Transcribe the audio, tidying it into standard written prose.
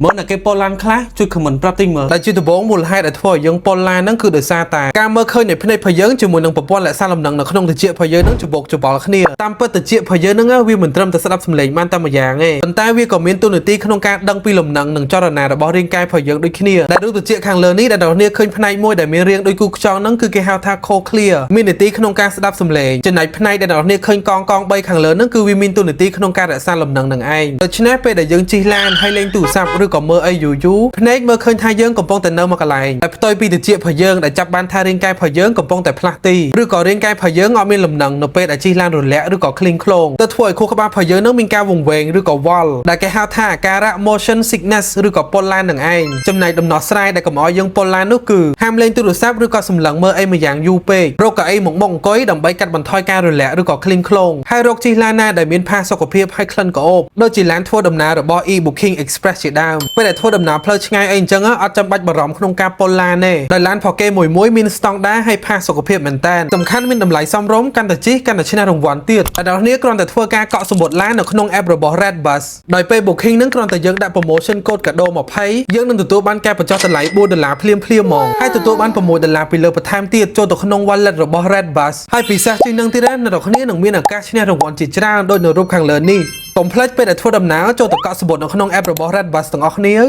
មើលអ្នកគេពុលឡានខ្លះជួយ comment ប្រាប់តិចមើលដែលជាដំបូងមូលហេតុដែលធ្វើឲ្យយើងពុលឡានហ្នឹងគឺដោយសារតែការមើលឃើញនៃភ្នែករបស់យើងជាមួយនឹងប្រព័ន្ធរក្សាលំនឹងនៅក្នុងត្រចៀករបស់យើងហ្នឹងច្បោកច្បល់គ្នាតាមពិតត្រចៀករបស់យើងហ្នឹងវាមិនត្រឹមតែស្ដាប់សំឡេងបានតែម្យ៉ាងទេប៉ុន្តែវាក៏មានតួនាទីក្នុងការដឹងពីលំនឹងនិងចរន្តរបស់រាងកាយរបស់យើងដូចគ្នាដែលរូបត្រចៀកខាងលើនេះដែលអ្នកនាងឃើញផ្នែកមួយដែលមានរាងដូចគូខ្យងហ្នឹងគឺគេហៅថា cochlea មាននាទីក្នុងការស្ដាប់សំឡេងចំណែកផ្នែកដែលអ្នកនាងឃើញកងកង3ខាងលើហ្នឹងគឺវាមានតួនាទីក្នុងការរក្សាលំនឹងនឹងឯងដូច្នេះពេលដែលយើងជិះឡានហើយលេងទូរស័ព្ទឬក៏មើលអីយូរយូរភ្នែកមើលឃើញថាយើងកំពុងតែនៅមួយកន្លែងតែផ្ទុយពីត្រចៀករបស់យើងដែលចាប់បានថារាងកាយរបស់យើងកំពុងតែផ្លាស់ទីឬក៏រាងកាយរបស់យើងអត់មានលំនឹងនៅពេលដែលជិះឡានរលាក់ឬក៏ឃ្លីងឃ្លោងទៅធ្វើឲ្យខួរក្បាលរបស់យើងនឹងមានការវង្វេងឬក៏វល់ដែលគេហៅថាអាការៈ motion sickness ឬក៏ពុលឡាននឹងឯងចំណែកដំណោះស្រាយដែលកុំឲ្យយើងពុលឡាននោះគឺហាមលេងទូរស័ព្ទឬក៏សម្លឹងមើលអីមួយយ៉ាងយូរពេករកកៅអីមកមុខអង្គុយដើម្បីកាត់បន្ថយការរលាក់ឬក៏ឃ្លីងឃ្លោងហើយរកជិះឡានណាដែលមានផាសុកភាពហើយក្លិនក្រអូបដូចជាឡានធ្វើដំណើររបស់ e-booking express ជាដើមពេលដែលធ្វើដំណើរផ្លូវឆ្ងាយអីអញ្ចឹងអត់ចាំបាច់បារម្ភក្នុងការពុលឡានទេដោយឡានផកគេមួយមួយមានស្តង់ដារហើយផាសុកភាពមែនតើសំខាន់មានតម្លៃសមរម្យកាន់តែជិះកាន់តែឈ្នះរង្វាន់ទៀតតែដល់គ្នាគ្រាន់តែធ្វើការកក់សំបុត្រឡាននៅក្នុង app របស់ Red Bus ដោយពេល booking ហ្នឹងគ្រាន់តែយើងដាក់ promotion code កាដូ20យើងនឹងទទួលបានការបញ្ចុះតម្លៃ4ដុល្លារភ្លាមភ្លាមហ្មងហើយទទួលបាន6ដុល្លារពីលើបន្ថែមទៀតចូលទៅក្នុង wallet របស់ Red Bus ហើយពិសេសជាងនឹងទៀតណាអ្នកនរគ្នានឹងមានឱកាសឈ្នះរង្វាន់ជាច្រើនដូចនៅរូបខាងលើនេះកុំភ្លេចពេលដែលធ្វើដំណើរចូលទៅកក់សំបុត្រនៅក្នុង app របស់ Red Bus ទាំងអស់គ្នា។